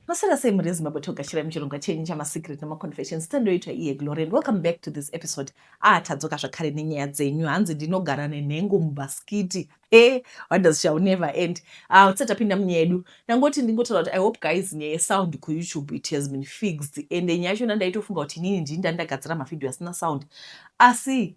Maswera sei mhuri yeZimbabwe togashirai muchirongwa chenyu chamasecret nemaconfessions tandoitwa iye Glory and welcome back to this episode. Ah, tadzoka zvakare nenyaya dzenyu hanzi ndinogara nenhengo mubhasikiti he wonders shall never end. Ah, tisati tapinda munyaya yedu ndangoti ndingotaura kuti I hope guys nyaya yesound kuYouTube it has been fixed and nyaya yachona ndaitofunga kuti inini ndini ndandagadzira mavhidhiyo asina sound asi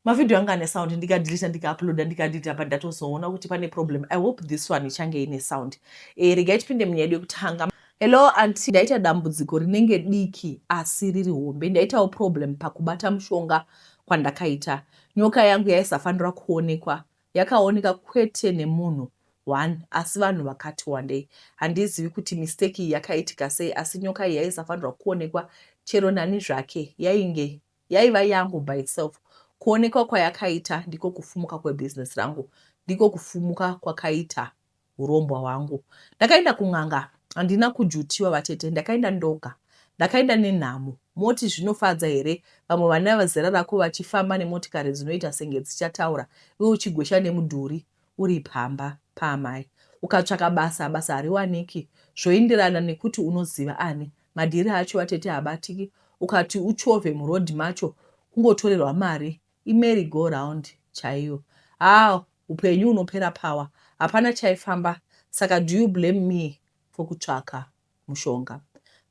Mavideo anga ane sound ndikadelita ndikauploada ndikadelita but ndatozoona kuti pane problem. I hope this one ichange ine sound. Eh, regai tipinde munyaya yedu yekutanga. Hello auntie, ndaita dambudziko rinenge diki asi riri hombe. Ndaitawo problem pakubata mushonga kwandakaita. Nyoka yangu yaisafanira kuonekwa. Yakaoneka kwete nemunhu one asi vanhu vakati wandei. Handizivi kuti mistake iyi yakaitika sei asi nyoka iyi yaisafanirwa kuonekwa chero nani zvake. Yainge Yaiva yangu by itself. Kuonekwa kwayakaita ndiko kufumuka kwebusiness rangu. Ndiko kufumuka kwakaita hurombwa hwangu. Ndakaenda kun'anga handina kujutiwa vatete ndakaenda ndoga. Ndakaenda nenhamo. Moti zvinofadza here vamwe vana vezera rako vachifamba nemotikari dzinoita senge dzichataura iwe uchigwesha nemudhuri uri pamba paamai. Ukatsvaka basa, basa hariwaniki zvoenderana nekuti unoziva ani. Madhiri acho vatete haabatiki ukati uchovhe muroad macho kungotorerwa mari imerry go round chaiyo. Haa hupenyu hunopera power hapana chaifamba saka do you blame me for kutsvaka mushonga.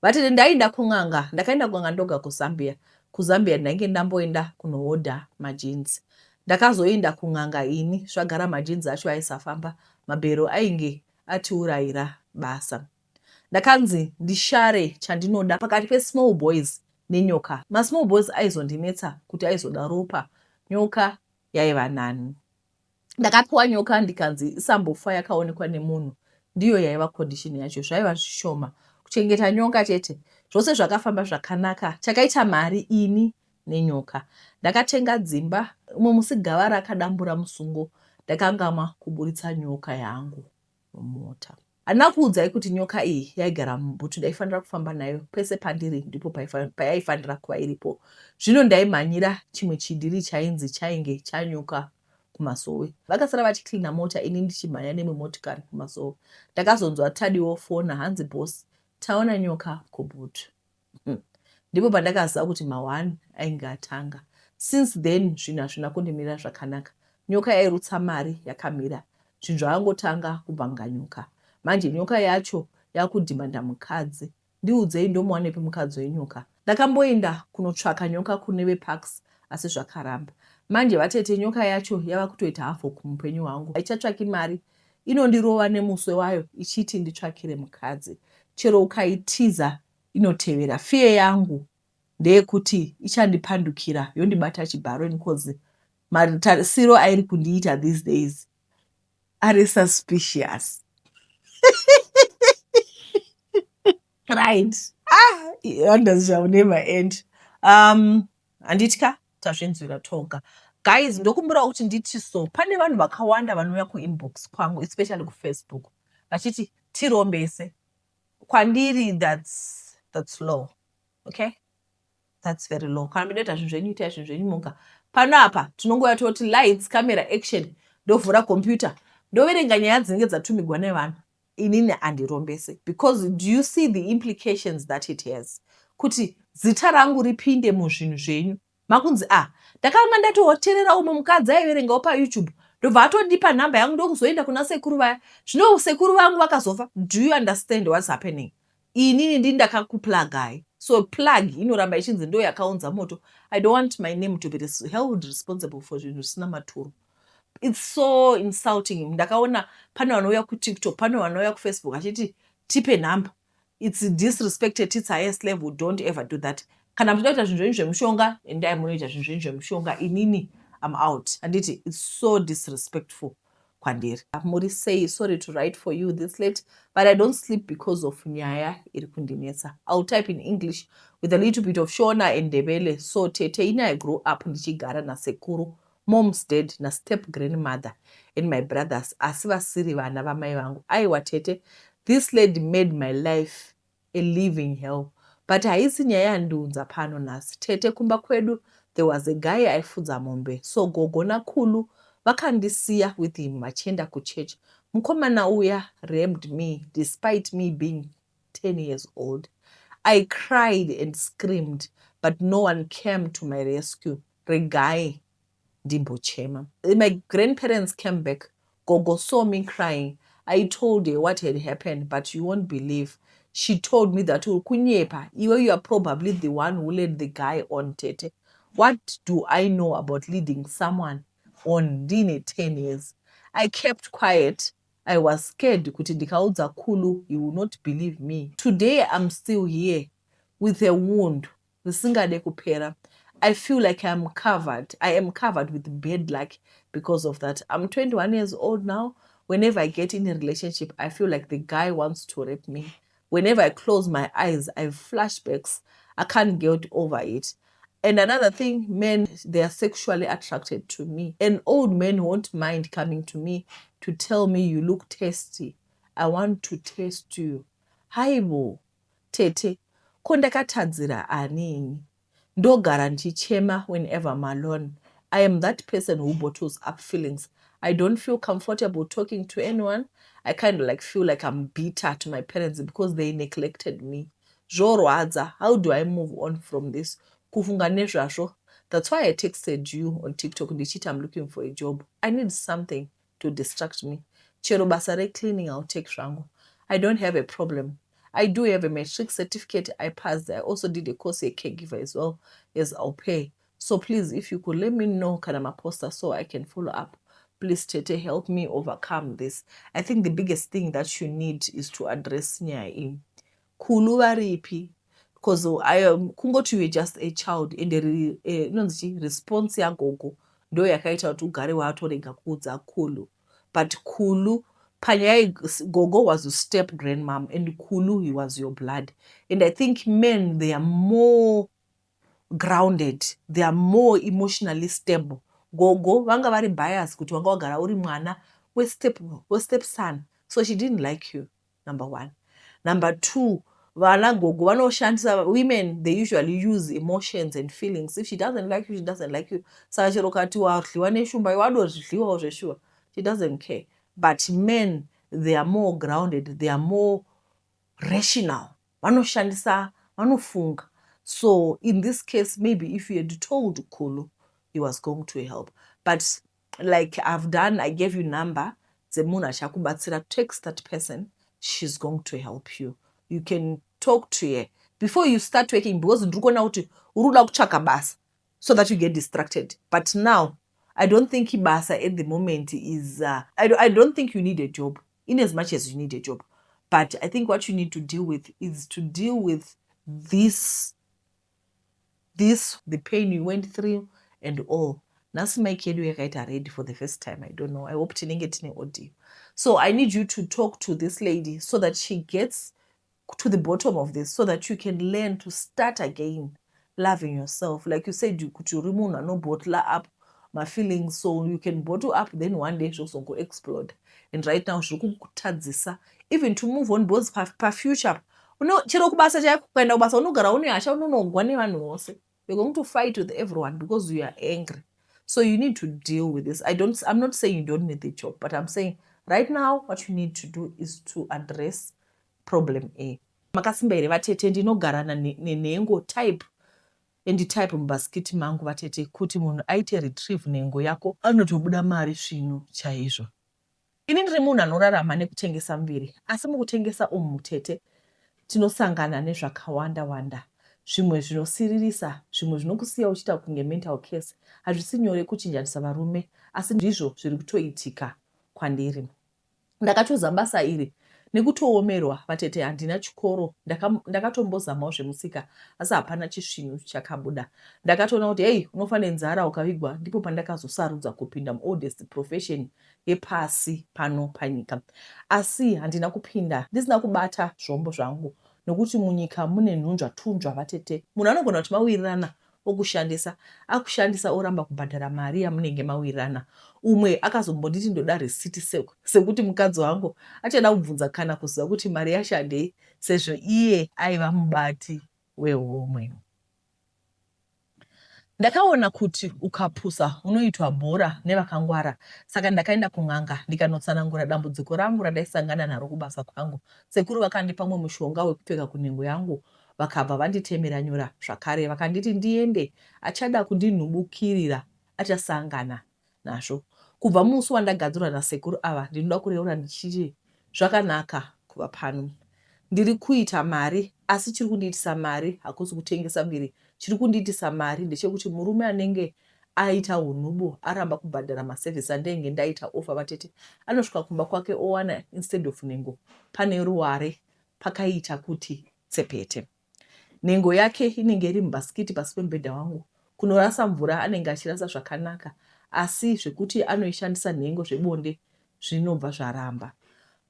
Vatete ndaida kun'anga ndakaenda kun'anga ndoga kuZambia. KuZambia ndainge ndamboenda kunohodha majeans. Ndakazoenda kun'anga ini zvagara majeans acho aisafamba mabhero ainge atiuraira basa. Ndakanzi ndishare chandinoda pakati pesmall boys nenyoka. Masmall boys aizondinetsa kuti aizoda ropa nyoka yaiva nani. Ndakapiwa nyoka ndikanzi isambofa yakaonekwa nemunhu ndiyo yaiva condition yacho. Zvaiva zvishoma kuchengeta nyoka chete. Zvose zvakafamba zvakanaka chakaita mari ini nenyoka. Ndakatenga dzimba umwe musi gava rakadambura musungo ndakangamwa kuburitsa nyoka yangu mumota. Handina kuudzai kuti nyoka iyi yaigara mubhutu ndaifanira kufamba nayo pese pandiri ndipo payaifanira kuva iripo. Zvino ndaimhanyira chimwe chidhiri chainzi chainge chanyuka kumasowe. Vakasara vachicleaner mota ini ndichimhanya nemwe motikari kumasowe. Ndakazonzwa Tadiwa ofona hanzi boss taona nyoka kubhutu. Ndipo pandakaziva kuti ma-one ainge atanga. Since then zvinhu hazvina kundimirira zvakanaka. Nyoka yairutsa mari yakamira. Zvinhu zvakangotanga kubvanganyuka. Manje nyoka yacho yakudhimanda mukadzi. Ndiudzei ndomuwanepi mukadzi wenyoka? Ndakamboenda kunotsvaka nyoka kune veParks asi zvakaramba. Manje vatete nyoka yacho yava kutoita havoc muupenyu hwangu. Haichatsvaki mari Inondirova nemuswe wayo ichiti nditsvakire mukadzi. Chero ukaitiza inotevera. Fear yangu ndeyekuti ichandipandukira yondibata chibharo ini coz matarisiro airi kundiita these days ari suspicious. Right. Ah, wonders shall never end. Handitya tazvinzwira toga. Guys, ndokumbirawo kuti nditi so pane vanhu vakawanda vanouya kuinbox kwangu especially kufacebook vachiti tirombese kwandiri that's low okay that's very low kana munoita zvinhu zvenyu itai zvinhu zvenyu moga pano apa tinongouya toti lights camera action ndovhura computer ndoverenga nyaya dzinenge dzatumigwa nevanhu inini handirombese because do you see the implications that it has kuti zita rangu ripinde muzvinhu zvenyu makunzi ah ndakanga ndatoterera umwe mukadzi aiverengawo payoutube ndobva atondipa nhamba yangu ndokuzoenda kuna sekuru vaya zvino sekuru vangu vakazofa do you understand what's happening inini ndini ndakakuplagai so plug inoramba ichinzi ndo yakaunza moto i don't want my name to be held responsible for zvinhu zvisina maturo It's so insulting ndakaona pane vanouya kutiktok pane vanouya kufacebook achiti tipe number it's disrespect at its highest level don't ever do that kana muchida kuita zvinhu zvenyu zvemushonga endai munoita zvinhu zvenyu zvemushonga inini am out handiti it's so disrespectful kwandiri muri sei sorry to write for you this late but i don't sleep because of nyaya iri kundinetsa ill type in english with a little bit of shona and ndebele so tete ini i grew up ndichigara nasekuru Mom's dad na step grandmother and my brothers asi vasiri vana vamai vangu. Aiwa tete this lady made my life a living hell but haisi nyaya yandiunza pano nhasi. Tete kumba kwedu there was a guy aifudza mombe so gogo nakhulu vakandisiya with him vachienda kuchurch. Mukomana uya raped me despite me being. 10 years old. I cried and screamed, but no one came to my rescue. Regai ndimbochema. My grandparents came back. Gogo saw me crying. I told her what had happened, but you won't believe. She told me that kunyepa, iwe, you are probably the one who led the guy on, tete. What do I know about leading someone on ndine 10 years? I kept quiet. I was scared kuti ndikaudza Kulu, he will not believe me. Today I'm still here with a wound risingade kupera. I feel like I'm covered. I am covered with bad luck because of that. I'm 21 years old now. Whenever I get in a relationship, I feel like the guy wants to rape me. Whenever I close my eyes, I have flashbacks. I can't get over it. And another thing, men, they are sexually attracted to me. An old man won't mind coming to me to tell me, "You look tasty. I want to taste you." Haibo, tete, ko ndakatadzira ani? Ndogara ndichichema whenever I'm alone. I am that person who bottles up feelings. I don't feel comfortable talking to anyone. I kind of like feel like I'm bitter to my parents because they neglected me. Zvorwadza. How do I move on from this? Kufunga nezvazvo. That's why I texted you on TikTok ndichiti I'm looking for a job. I need something to distract me. Chero basa recleaning, I'll take zvangu. I don't have a problem. I do have a matric certificate. I passed. I also did a course, a caregiver as well as au pair. So please, if you could let me know kana maposter so I can follow up. Please, tete, help me overcome this. I think the biggest thing that you need is to address nyaya iyi. Kulu varipi? Because I am kungoti you were just a child, and inonzi chi response yagogo ndo yakaita kuti ugare watorega kuudza Kulu. But Kulu panyaya, gogo was a step grandmom, and Kulu, he was your blood. And I think men, they are more grounded, they are more emotionally stable. Gogo vanga vari bias kuti vanga vagara uri mwana westep son, so she didn't like you, number one. Number two, vana gogo vanoshandisa women. They usually use emotions and feelings. If she doesn't like you, she doesn't like you. Saka chero kati wadyiwa neshumba, wadozvidyiwawo zveshuwa, she doesn't care. But men, they are more grounded, they are more rational. Vanoshandisa, vanofunga. So in this case, maybe if you had told Kulu, he was going to help. But like I've done, I gave you number dzemunhu achakubatsira. Text that person. She's going to help you. You can talk to her before you start working, because ndiri kuona kuti uri kuda kutsvaka basa so that you get distracted. But now I don't think basa at the moment is I don't think you need a job, in as much as you need a job. But I think what you need to deal with is to deal with this, the pain you went through and all. Nhasi mic yedu yakaita ready for the first time. I don't know. I hope tinenge tine audio. So I need you to talk to this lady so that she gets to the bottom of this, so that you can learn to start again loving yourself. Like you said, kuti uri munhu anobottle up mafeelings, so you can bottle up, then one day zvozongo explode. And right now zviri kukutadzisa even to move on, because pafuture chero kubasa chaiko, kuenda kubasa unogara une hasha, unonogwa nevanhu vose. You're going to fight with everyone because you are angry. So you need to deal with this. I don't i'm not saying you don't need the job, but I'm saying right now what you need to do is to address problem A. Makasimba here vatete? Ndinogara nenhengo type and type mubhasikiti mangu vatete. Kuti munhu aite retrieve nhengo yako anotobuda mari svinu chaizvo. Ini ndiri munhu anorarama nekutengesa muviri, asi mukutengesa umu tete tinosangana nezvakawanda wanda, zvimwe zvinosiririsa, zvimwe zvinokusiya uchiita kunge mental case. Hazvisi nyore kuchinjanisa varume, asi ndizvo zviri kutoitika kwandiri. Ndakatoza basa iri nekutoomerwa vatete. Handina chikoro. Ndakatombozamawo zvemusika, asi hapana chisvinu chakabuda. Ndakatoona kuti hei, unofa nenzara ukavigwa. Ndipo pandakazosarudza kupinda muoldest profession yepasi pano panyika. Asi handina kupinda ndisina kubata zvombo zvangu, nokuti munyika mune nhunzva tunzva vatete. Munhu anogona kuti mawirirana okushandisa, akushandisa oramba kubhadhara mari yamunenge mawirirana. Umwe akazombonditi ndoda risiti, sekuti mukadzi wangu achada kubvunza kana kuziva kuti mari yashandei, sezvo iye aiva mubati wehomwe. Ndakaona kuti ukapusa unoitwa bhora nevakangwara saka ndakaenda kun'anga ndikanotsanangura dambudziko rangu randaisangana naro kubasa kwangu. Sekuru vakandipa mumwe mushonga wekupfeka kunhengo yangu vakabva vanditemera nyora zvakare vakanditi ndiende achada kundinhubukirira achasangana nazvo. Kubva musi wandagadzirwa nasekuru ava ndinoda kureura ndichiti zvakanaka kuva pano. Ndiri kuita mari asi chiri kundiitisa mari hakusi kutengesa muviri. Chiri kundiitisa mari ndechekuti murume anenge aita hunhubu aramba kubhadhara maservice andenge ndaita offer vatete anosvika kumba kwake owana instead of nhengo pane ruware pakaita kuti tsepete. Nhengo yake inenge iri mubhasikiti pasi pemubhedha wangu. Kunorasa mvura anenge achirasa zvakanaka asi zvekuti anoishandisa nhengo zvebonde zvinobva zvaramba.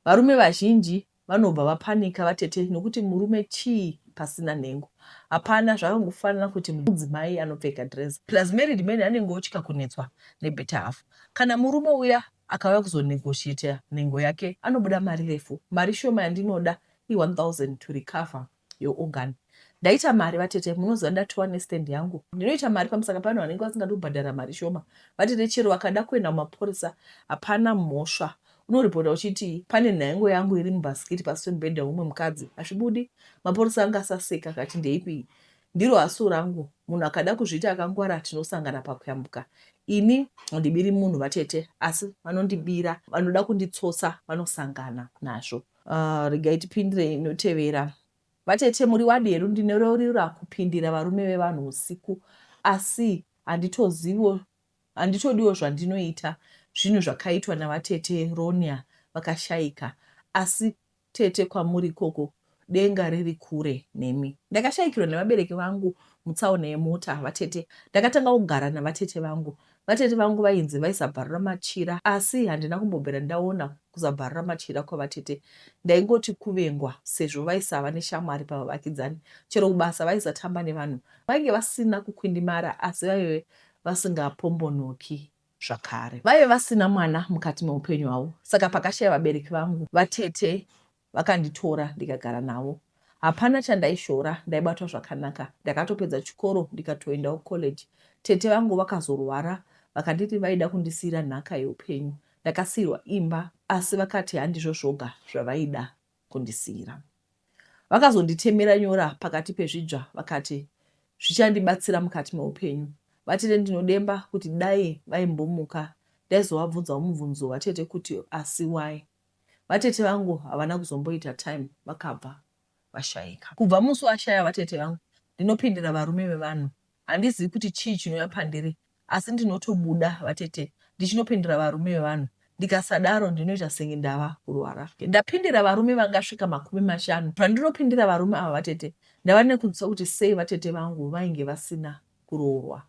Varume vazhinji vanobva vapanika vatete nokuti murume chii pasina nhengo? Hapana, zvakangofanana kuti mudzimai anopfeka dress. Plus married man anenge otya kunetswa nebetter half. Kana murume uya akauya kuzonegotiater nhengo yake anobuda mari refu. Mari shoma yandinoda i1000 to recover your organ. Ndaita mari vatete, munoziva ndatova nestand yangu. Ndinoita mari pamusaka pano vanenge vasingadi kubhadhara mari shoma. Vatete chero vakada kuenda kumapurisa hapana mhosva. Unoripota uchiti pane nhengo yangu iri mubhasikiti pasi pemubhedha weumwe mukadzi. Hazvibudi. Mapurisa anga asaseka akati ndeipi iyi. Ndiro hasu rangu. Munhu akada kuzviita akangwara tinosangana pakuyambuka. Ini handibiri munhu vatete asi vanondibira vanoda kunditsotsa vanosangana nazvo. Uh, regai tipindire inotevera. Vatete muri waderu ndinoreurira kupindira varume vevanhu usiku asi handitozivo handitodiwo zvandinoita zvinhu zvakaitwa navatete Ronia vakashaika asi tete kwamuri ikoko denga riri kure nemi. Ndakashaikirwa nevabereki vangu mutsaona yemota vatete. Ndakatanga kugara navatete vangu. Vatete vangu vainzi vaisabvarura machira asi handina kumbobvira ndaona kusabvarura machira kwavatete. Ndaingoti kuvengwa sezvo vaisava neshamwari pavavakidzani. Chero kubasa vaisatamba nevanhu. Vainge vasina kukwindimara asi vaive vasingapombonoki zvakare. Vaive vasina mwana mukati meupenyu hwavo saka pakashaya vabereki vangu vatete vakanditora ndikagara navo. Hapana chandaishora ndaibatwa zvakanaka. Ndakatopedza chikoro ndikatoendawo college. Tete vangu vakazorwara vakanditi vaida kundisiira nhaka yeupenyu. Ndakasiirwa imba asi vakati handizvo zvoga zvavaida kundisiira. Vakazonditemera nyora pakati pezvidzva vakati zvichandibatsira mukati meupenyu. Vatete ndinodemba kuti dai vaimbomuka ndaizovabvunzawo mubvunzo vatete kuti asi why. Vatete vangu havana kuzomboita time vakabva vashaika. Kubva musi washaya vatete vangu ndinopindira varume vevanhu. Handizivi kuti chii chinouya pandiri asi ndinotobuda vatete ndichinopindira varume vevanhu. Ndikasadaro ndinoita senge ndava kurwara. Ndapindira varume vangasvika 50. Pandinopindira varume ava vatete ndava nekunzwisisa kuti sei vatete vangu vainge vasina kuroorwa.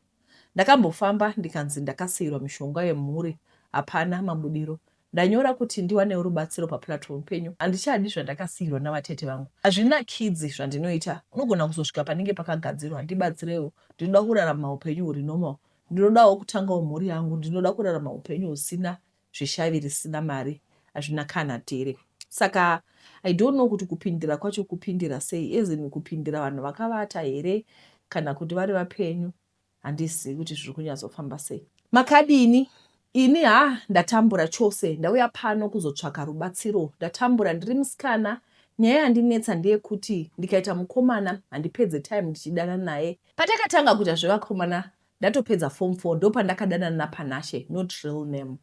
Ndakambofamba ndikanzi ndakasiirwa mishonga yemhuri hapana mabudiro. Ndanyora kuti ndiwanewo rubatsiro paplatform penyu. Handichadi zvandakasiirwa navatete vangu. Hazvinakidzi zvandinoita. Unogona kuzosvika panenge pakagadzirwa. Ndibatsireiwo. Ndinoda kurarama hupenyu huri normal. Ndinodawo kutangawo mhuri yangu. Ndinoda kurarama hupenyu husina zveshavi risina mari. Hazvina kana tere. Saka I don't know kuti kupindira kwacho kupindira sei as in kupindira vanhu vakavata here kana kuti vari vapenyu. Handizivi kuti zviri kunyatsofamba sei. Makadini? Ini ha ndatambura chose ndauya pano kuzotsvaka rubatsiro. Ndatambura ndiri musikana. Nyaya yandinetsa ndeyekuti ndikaita mukomana handipedze time ndichidanana naye. Patakatanga kuita zvevakomana ndatopedza form four ndopandakadanana naPanashe not real name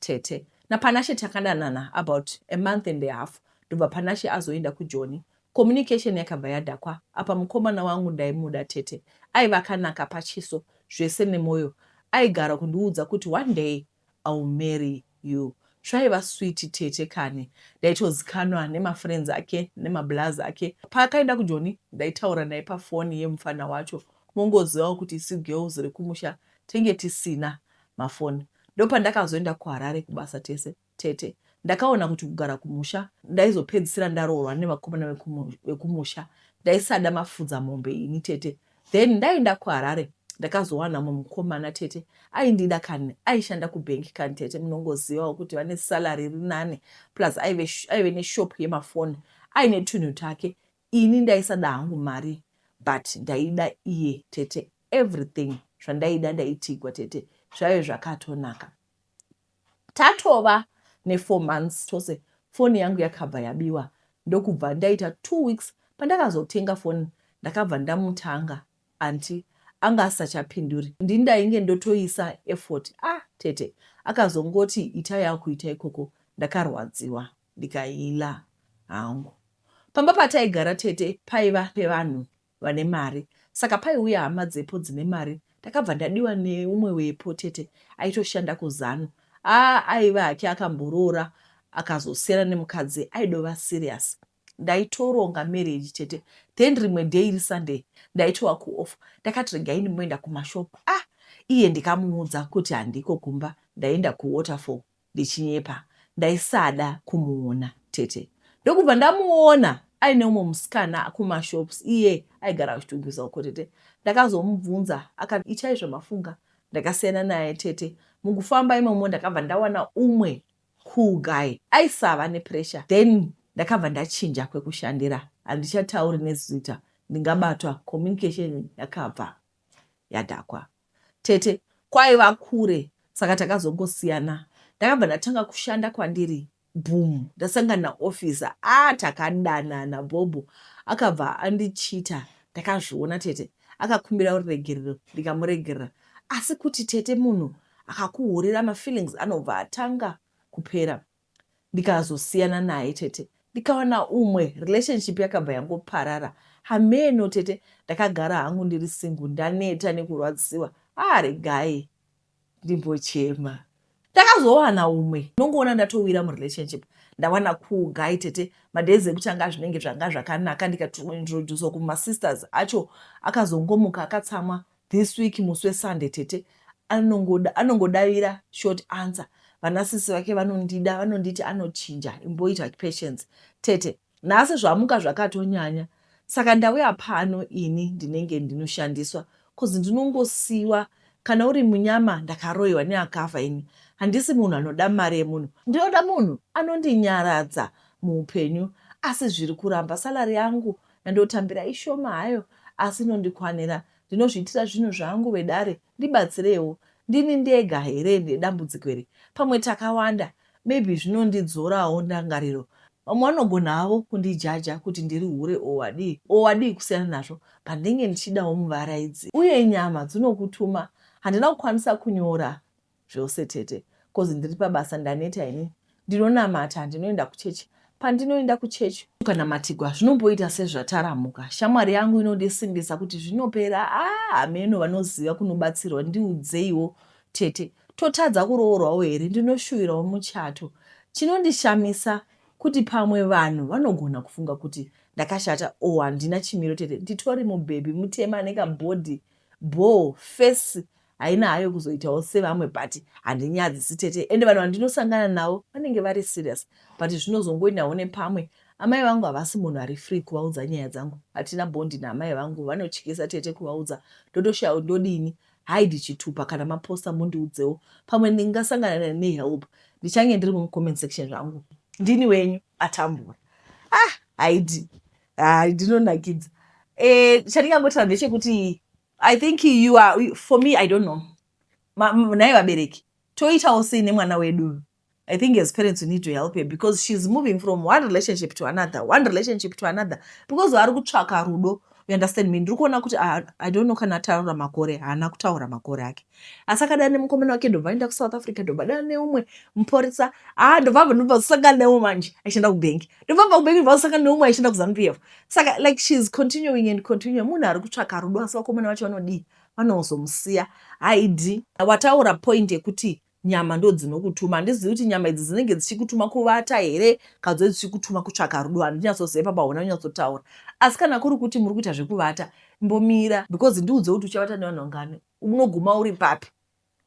tete. NaPanashe takadanana about a month and a half ndobva Panashe azoenda kuJoni. Communication yakabva yadhakwa apa mukomana wangu ndaimuda tete. Aiva akanaka pachiso zvese nemoyo. Aigara kundiudza kuti one day I will marry you. Zvaiva sweet tete kani. Ndaitozikanwa nemafriends ake nemablaz ake. Paakaenda kuJoni ndaitaura naye pafoni yemufana wacho. Mongozivawo kuti isu girls rekumusha tenge tisina mafoni. Ndopandakazoenda kuHarare kubasa tese tete. Ndakaona kuti kugara kumusha ndaizopedzisira ndaroorwa nevakomana vekumusha. Ndaisada mafudza mombe ini tete. Then ndaenda kuHarare ndakazowana mumwe mukomana tete aindida kani aishanda kubank kani tete munongozivawo kuti vane salary iri nani plus aive, aive neshop yemafoni aine tunhu take ini ndaisada hangu mari but ndaida iye tete everything. Zvandaida ndaitigwa tete, zvaive zvakatonaka. Tatova nefour months tose, foni yangu yakabva yabiwa ndokubva ndaita 2 weeks. Pandakazotenga foni, ndakabva ndamutanga aunty, anga asisachapinduri. Ndini ndainge ndotoisa effort. Ah tete, akazongoti itai akuita ikoko. Ndakarwadziwa, ndikaila hangu. Pamba pataigara tete paiva pevanhu vane mari, saka paiuya hama dzepo dzine mari. Ndakabva ndadiwa neumwe wepo tete, aitoshanda kuZANU. A aiva hake akamboroora, akazosiyana nemukadzi aidova serious. Ndaitoronga marriage tete. Then rimwe day iri Sunday, ndaitova kuoff, ndakati regai ndimboenda kumashopu. Ah, iye ndikamuudza kuti handiko kumba, ndaenda kuWaterfall, ndichinyepa. Ndaisada kumuona tete. Ndokubva ndamuona aine umwe musikana kumashops. Iye aigara kuChitungwiza uko tete. Ndakazomubvunza, akati itai zvamafunga. Ndakasiyana naye tete. Mukufamba imomo ndakabva ndawana umwe cool guy aisava nepressure. Then ndakabva ndachinja kwekushandira, handichatauri nezita, ndingabatwa. Communication yakabva yadhakwa tete. Kwaiva kure, saka takazongosiyana. Ndakabva ndatanga kushanda kwandiri. Boom, ndasangana naofficer. A takadanana bhobho, akabva andichita. Ndakazviona tete. Akakumbira ruregerero, ndikamuregerera. Asi kuti tete, munhu akakuhurira, mafeelings anobva atanga kupera. Ndikazosiyana naye tete, ndikawana umwe. Relationship yakabva yangoparara. Hameno tete, ndakagara hangu ndiri single, ndaneta nekurwadzisiwa. Ah, regai ndimbochema. Ndakazowana umwe, nongoona ndatowira murelationship. Ndawana cool guy tete. Madays ekutanga zvinenge zvanga zvakanaka, ndikatointroducwa kumasisters acho. Akazongomuka akatsamwa this week musi weSunday tete. Anongodavira short answer. Vanasisi vake vanondida, vanonditi anochinja, imboita patience tete. Nhasi zvamuka zvakatonyanya, saka ndauya pano. Ini ndinenge ndinoshandiswa 'cause ndinongosiyiwa kana uri munyama. Ndakaroyiwa neakafa. Ini handisi munhu anoda mari yemunhu, ndinoda munhu anondinyaradza muupenyu, asi zviri kuramba. Salary yangu yandotambira ishoma hayo, asi inondikwanira. Ndinozviitira zvinhu zvangu. Vedare, ndibatsirewo. Ndini ndega here nedambudziko iri? Pamwe takawanda. Maybe zvinondidzorawo ndangariro. Vamwe vanogona havo kundijaja kuti ndiri hure o wadii o wadii kusiyana nazvo, pandinge ndichidawo muvaraidzi. Uye nyama dzinokutuma. Handina kukwanisa kunyora zvose tete, 'cause ndiri pabasa. Ndaneta. Ini ndinonamata, ndinoenda kuchechi. Pandinoenda kuchechi, ukanamatigwa, zvinomboita sezvataramuka. Shamwari yangu inondisimbisa kuti zvinopera. A hameno vanoziva kunobatsirwa, ndiudzeiwo tete. Totadza kuroorwawo here? Ndinoshuvirawo muchato. Chinondishamisa kuti pamwe vanhu vanogona kufunga kuti ndakashata o handina chimiro tete. Nditori mubhebhi mutema ane kabody bho, face haina hayo kuzoitawo sevamwe, but handinyadzisi tete. Ende vanhu vandinosangana navo vanenge vari serious, but zvinozongoendawo nepamwe. Amai vangu havasi munhu ari free kuvaudza nyaya dzangu. Hatina bond naamai vangu, vanotyisa tete kuvaudza. Ndotoshaya ndodini. Haidi chitupa kana maposta, mundiudzewo, pamwe ndingasangana nehelp. Ndichange ndiri mumucomment section zvangu. Ndini wenyu atambura. Ah, haidi, hai, ndinonakidza. Chandingangotaura ndechekuti I think you are, for me, I don't know. Nhai vabereki, toitawo sei nemwana wedu? I think as parents we need to help her, because she's moving from one relationship to another, one relationship to another, because vari kutsvaka rudo, you understand me? Ndiri kuona kuti I don't know kana ataura makore. Haana kutaura makore ake, asi akadana nemukomana wake, ndobva aenda kuSouth Africa, ndobva adana neumwe mupurisa. Ah, ndobva abva, ndobva zosangana neumwe manje aishanda kubhengi, ndobva abva kubhengi, ndobva zosangana neumwe aishanda kuZANU PF. Saka like she's continuing and continuing. Munhu ari kutsvaka rudo, asi vakomana vacho vanodii? Vanozomusiya. Haidi, wataura point yekuti nyama ndo dzinokutuma. Handizivi kuti nyama idzi dzinenge dzichikutuma kuvata here kana dzinenge dzichikutuma kutsvaka rudo. Handinyatsoziva papa, hona unyatsotaura. Asi kana kuri kuti muri kuita zvekuvata, imbomira, because ndiudze kuti uchavata nevanhu vangani? Unoguma uri papi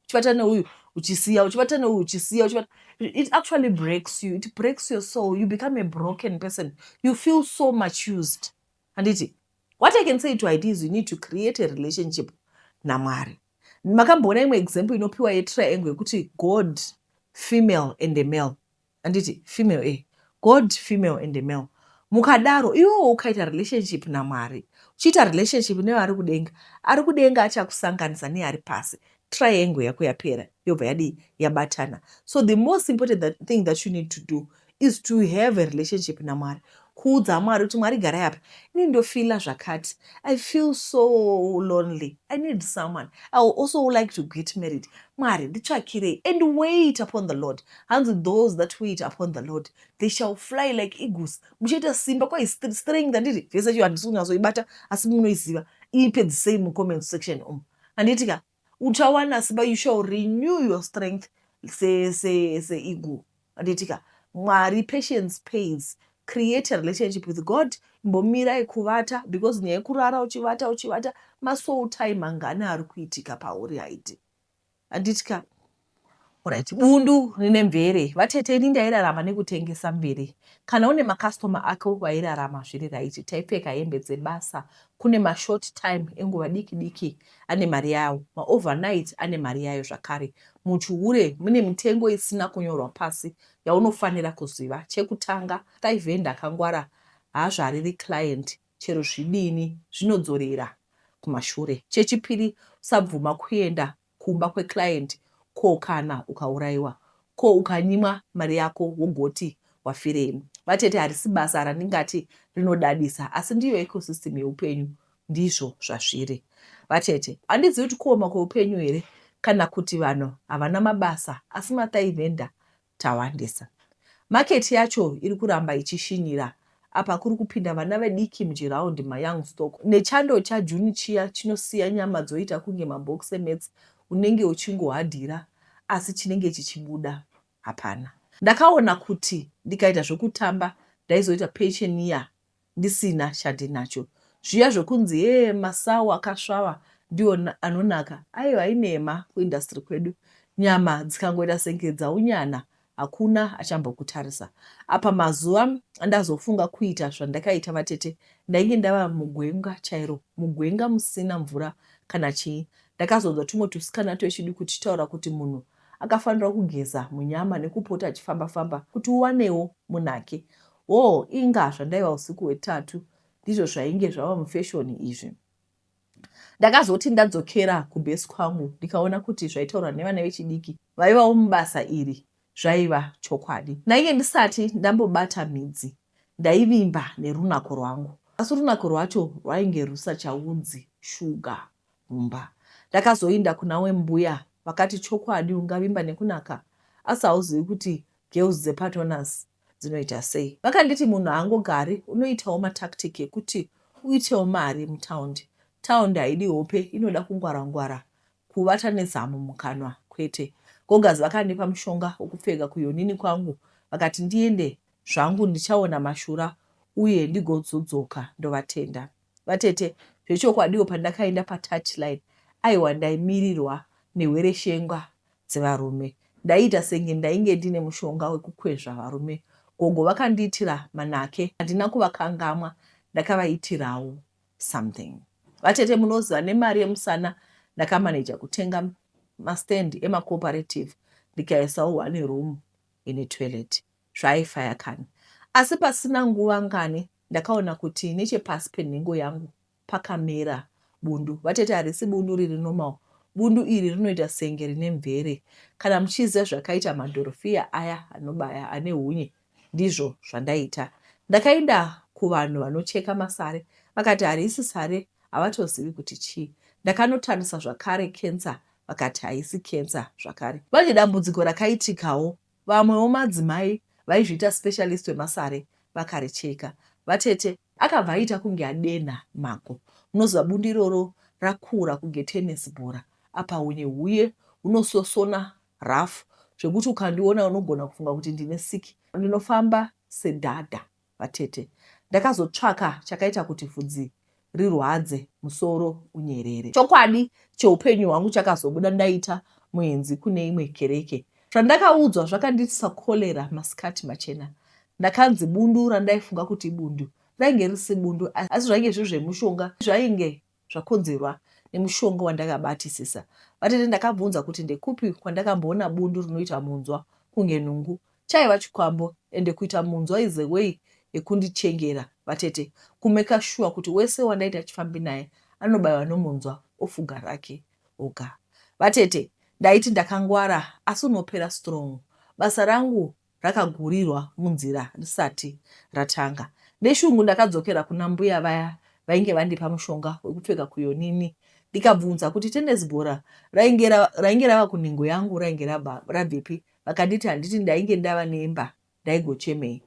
uchivata neuyu, uchisiya, uchivata neuyu, uchisiya, uchivata? It actually breaks you, it breaks your soul. You become a broken person, you feel so much used, handiti? What I can say to it is you need to create a relationship naMwari. Makamboona imwe example inopiwa yetriangle yekuti God, female and a male, handiti? Female, a God, female and a male. Mukadaro iwewo ukaita relationship naMwari, uchiita relationship nevari kudenga, ari kudenga achakusanganisa neari pasi. Triangle yako yapera, yobva yadii? Yabatana. So the most important thing that you need to do is to have a relationship naMwari. Kuudza Mwari kuti, "Mwari, garai apa, ini ndofeela zvakati. I feel so lonely. I need someone. I will also like to get married. Mwari, nditsvakirei." And wait upon the Lord. Hanzi, "Those that wait upon the Lord, they shall fly like eagles." Muchiita simba kwai strength, handiti? Vhesi yacho handisi kunyatsoibata, asi munoiziva. Ipedzisei mucomment section umu, handiti ka? Uchawana simba. You shall renew your strength seeagle, handiti ka? Mwari, patience pays. Create a relationship with God. Imbomirai kuvata, because nyaya yekurara uchivata uchivata, masoul tie mangani ari kuitika pauri? Haiti, handiti ka? Alright, bundu rine mvere. Vatete, ini ndairarama nekutengesa mvere. Kana une makastoma ako, vairarama zviri right. Taipfeka hembe dzebasa. Kune mashort time, enguva diki diki, ane mari yawo. Maovernight ane mari yayo zvakare. Muchihure mune mitengo isina kunyorwa pasi yaunofanira kuziva. Chekutanga, thigh vendor akangwara haazvariri client chero zvidini, zvinodzorera kumashure. Chechipiri, usabvuma kuenda kumba kweclient. Ko kana ukaurayiwa? Ko ukanyimwa mari yako, wogoti wafirei? Vatete, harisi basa randingati rinodadisa, asi ndiyo ecosystem yeupenyu, ndizvo zvazviri. Vatete, handizivi kuti kuoma kweupenyu here kana kuti vanhu havana mabasa, asi mathigh vendor tawandisa. Market yacho iri kuramba ichishinyira. Apa kuri kupinda vana vadiki muchiraundi, mayoung stock. Nechando chaJune chiya chinosiya nyama dzoita kunge mabhokisi emets, unenge uchingohadhira asi chinenge chichibuda hapana. Ndakaona kuti ndikaita zvokutamba, ndaizoita pensioner ndisina chandinacho. Zviya zvokunzi hee, masau akasvava ndiwo anonaka, aiwa, inema. Kuindustry kwedu nyama dzikangoita senge dzaunyana, hakuna achambokutarisa. Apa mazuva andazofunga kuita zvandakaita, vatete, ndainge ndava mugwenga chairo, mugwenga musina mvura kana chii. Ndakazonzwa tumwe tusikana twechiduku tichitaura kuti munhu akafanira kugeza munyama nekupota achifamba-famba kuti uwanewo munake. Wo, inga zvandaiva usiku hwetatu, ndizvo zvainge zvava mufashion izvi. Ndakazoti ndadzokera kubhesi kwangu, ndikaona kuti zvaitaurwa nevana vechidiki vaivawo mubasa iri zvaiva chokwadi. Ndainge ndisati ndambobata midzi. Ndaivimba nerunako rwangu, asi runako rwacho rwainge rusachaunzi shuga mumba. Ndakazoinda kuna wembuya, vakati, "Chokwadi ungavimba nekunaka, asi hauzivi kuti girls dzepatonas dzinoita sei." Vakanditi munhu haangogari, unoitawo matactic ekuti uitewo mari mutaundi. Taundi haidi hope, inoda kungwara-ngwara, kuvata nezamu mukanwa kwete. Gogazi vakandipa mushonga wokupfeka kuyonini kwangu, vakati ndiende zvangu, ndichaona mashura uye ndigozodzoka ndovatenda. Vatete, zvechokwadiwo pandakaenda patouchline, aiwa, ndaimirirwa nehwereshengwa dzevarume. Ndaiita senge ndainge ndine mushonga wekukwezva varume. Gogo vakandiitira manake, handina kuvakangamwa, ndakavaitirawo something. Vatete, munoziva, nemari yemusana ndakamaneja kutenga mastand emacooperative, ndikaisawo one room ine toilet. Zvaifaya kani. Asi pasina nguva ngani, ndakaona kuti nechepasi penhengo yangu pakamera bundu. Vatete, harisi bundu riri normal. Bundu iri rinoita senge rine mvere. Kana muchiziva zvakaita madhorofiya aya anobaya ane hunye, ndizvo zvandaita. Ndakaenda kuvanhu vanocheka masare, vakati harisi sare, havatozivi kuti chii. Ndakanotarisa zvakare kensa, vakati haisi kensa zvakare. Manje dambudziko rakaitikawo, vamwewo madzimai vaizviita specialist wemasare vakaricheka. Vatete, akabva aita kunge adenha mago. Munoziva bundu iroro rakura kunge tennis bhora. Apa hunye huye hunososona rafu zvekuti ukandiona unogona kufunga kuti ndine siki. Ndinofamba sedhadha. Vatete, ndakazotsvaka chakaita kuti vhudzi rirwadze, musoro unyerere. Chokwadi cheupenyu hwangu chakazobuda ndaita muenzi kune imwe kereke. Zvandakaudzwa zvakandiitisa korera masikati machena. Ndakanzi bundu randaifunga kuti ibundu rainge risi bundu, asi zvainge zviri zvemushonga, zvainge zvakonzerwa nemushonga wandakabatisisa. Vatete, ndakabvunza kuti ndekupi kwandakamboona bundu rinoita munzwa kunge nungu. Chaiva chikwambo, ende kuita munzwa is a way yekundichengera vatete kumeka sure kuti wese wandaita chifambi naye anobaiwa nomunzwa ofuga rake oga. Vatete ndaiti ndakangwara asi unopera strong. Basa rangu rakagurirwa munzira risati ratanga. Neshungu ndakadzokera kuna mbuya vaya vainge vandipa mushonga wekupfeka kuyonini ndikabvunza kuti tenesi bhora rainge rainge rava kunhengo yangu rainge rabvepi vakanditi handiti ndainge ndava nemba ndaigochemei.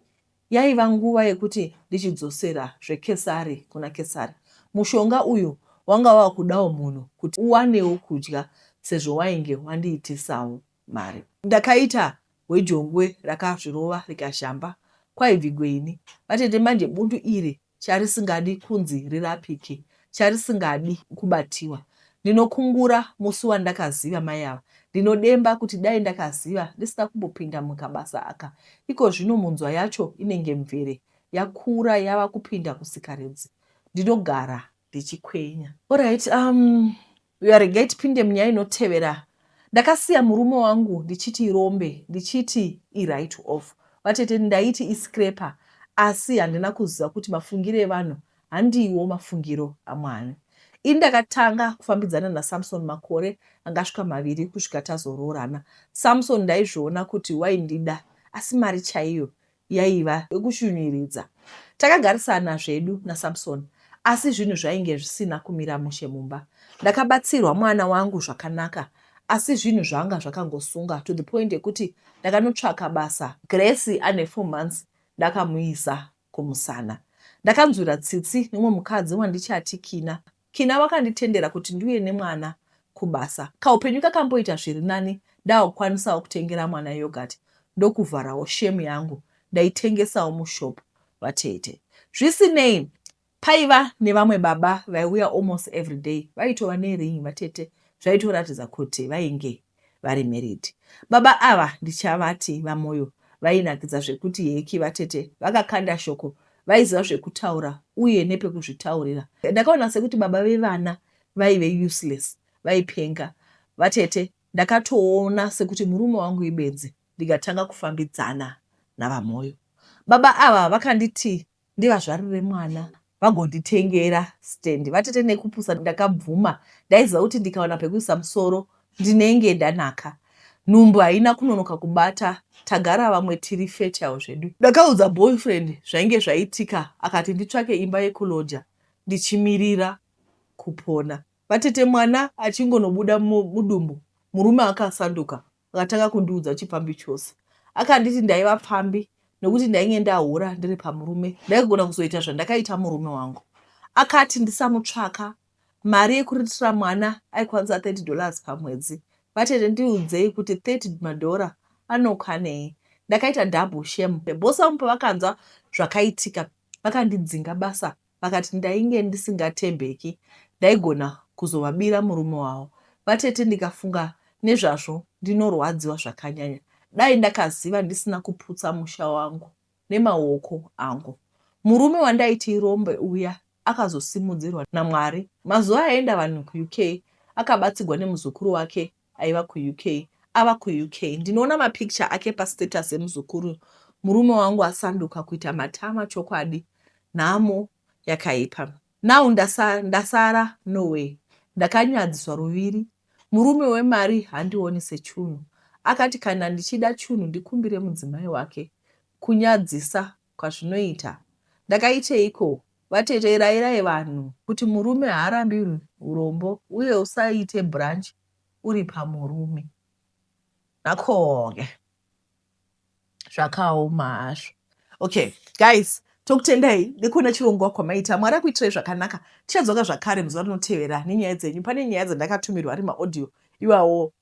Yaiva nguva yekuti ndichidzosera zvekesari kuna kesari. Mushonga uyu wanga wava kudawo munhu kuti uwanewo kudya sezvo wainge wandiitisawo mari. Ndakaita hwejongwe rakazvirova rikazhamba kwaibvigwe ini. Vatete manje bundu iri charisingadi kunzi rirapike charisingadi kubatiwa. Ndinokungura musi wandakaziva mai ava. Ndinodemba kuti dai ndakaziva ndisina kumbopinda mukabasa aka. Ikozvino munzwa yacho inenge mvere yakura yava kupinda kusikarudzi. Ndinogara ndichikwenya. Alright, uya regai tipinde munyaya inotevera. Ndakasiya murume wangu ndichiti irombe, ndichiti iwrite off. Vatete ndaiti iscraper asi handina kuziva kuti mafungiro evanhu handiwo mafungiro aMwari. Ini ndakatanga kufambidzana naSamson makore angasvika maviri kusvika tazoroorana. Samson ndaizviona kuti waindida asi mari chaiyo yaiva yokushunyuridza. Takagarisana zvedu naSamson asi zvinhu zvainge zvisina kumira mushe mumba. Ndakabatsirwa mwana wangu zvakanaka asi zvinhu zvanga zvakangosunga to the point yekuti ndakanotsvaka basa. Grace ane 4 months ndakamuisa kumusana. Ndakanzwira tsitsi nemumwe mukadzi wandichati Kina. Kina wakanditendera kuti ndiuye nemwana kubasa. Kaupenyu kakamboita zviri nani ndakukwanisawo kutengera mwana yoghurt ndokuvharawo shame yangu ndaitengesawo mushop vatete. Zvisinei paiva nevamwe baba vaiuya almost everyday vaitova nering vatete zvaitoratidza kuti vainge vari married. Baba ava ndichavati vaMoyo vainakidza zvekuti heki vatete vakakanda shoko vaiziva zvekutaura uye nepekuzvitaurira. Ndakaona sekuti baba vevana vaive useless vaipenga vatete ndakatoona sekuti murume wangu ibenzi ndikatanga kufambidzana navaMoyo. Baba ava vakanditi ndivazvarire mwana vagonditengera stand. Vatete nekupusa ndakabvuma ndaiziva kuti ndikawana pekuisa musoro ndinenge ndanaka. Nhumbu haina kunonoka kubata tagara vamwe tiri fertile zvedu. Ndakaudza boyfriend zvainge zvaitika akati nditsvake imba yekuloja ndichimirira kupona. Vatete mwana achingonobuda mudumbu murume akasanduka akatanga kundiudza chipfambi chose. Akanditi ndaiva pfambi nekuti ndainge ndahura ndiri pamurume ndaigona kuzoita zvandakaita murume wangu. Akati ndisamutsvaka mari yekuritira mwana aikwanisa 30 dollars pamwedzi. Vatete ndiudzei kuti 30 madhora anokwanei. Ndakaita double shame. Boss vangu pavakanzwa zvakaitika vakandidzinga basa vakati ndainge ndisingatembeki ndaigona kuzovabira murume wavo. Vatete ndikafunga nezvazvo ndinorwadziwa zvakanyanya. Dai ndakaziva ndisina kuputsa musha wangu nemaoko angu. Murume wandaiti irombe uya akazosimudzirwa naMwari. Mazuva aienda vanhu kuUK akabatsigwa nemuzukuru wake aiva kuUK ava kuUK. Ndinoona mapicture ake pastatus emuzukuru murume wangu asanduka kuita matama chokwadi nhamo yakaipa. Now ndasara, ndasara no way. Ndakanyadziswa ruviri. Murume wemari handioni sechunhu. Akati kana ndichida chunhu ndikumbire mudzimai wake. Kunyadzisa kwazvinoita. Ndakaiteiko? Vatete rairai vanhu kuti murume haarambirwi urombo uye usaite branch uri pamurume. Nakhoke. Zvakaoma hazvo. Okay, guys, tokutendai nekuona chirongwa kwamaita. Mwari akuitirai zvakanaka. Tichadzoka zvakare muzuva rinotevera nenyaya dzenyu. Pane nyaya dzandakatumirwa ari maaudio iwawo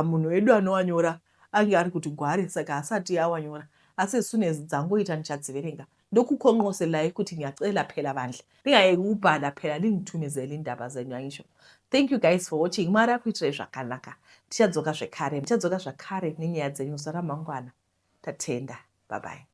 munhu wedu anowanyora ange ari kuti gware saka asati awanyora asi as soon as dzangoita ndichadziverenga ndokukonqoselai kuti ngiyacela phela bandla ningayeki ukubhala phela ningithumezele indaba zenyu angisho. Thank you guys for watching. Mwari akuitirai zvakanaka. Tichadzoka zvekare. Tichadzoka zvakare nenyaya dzenyu zuva ramangwana. Tatenda. Bye bye.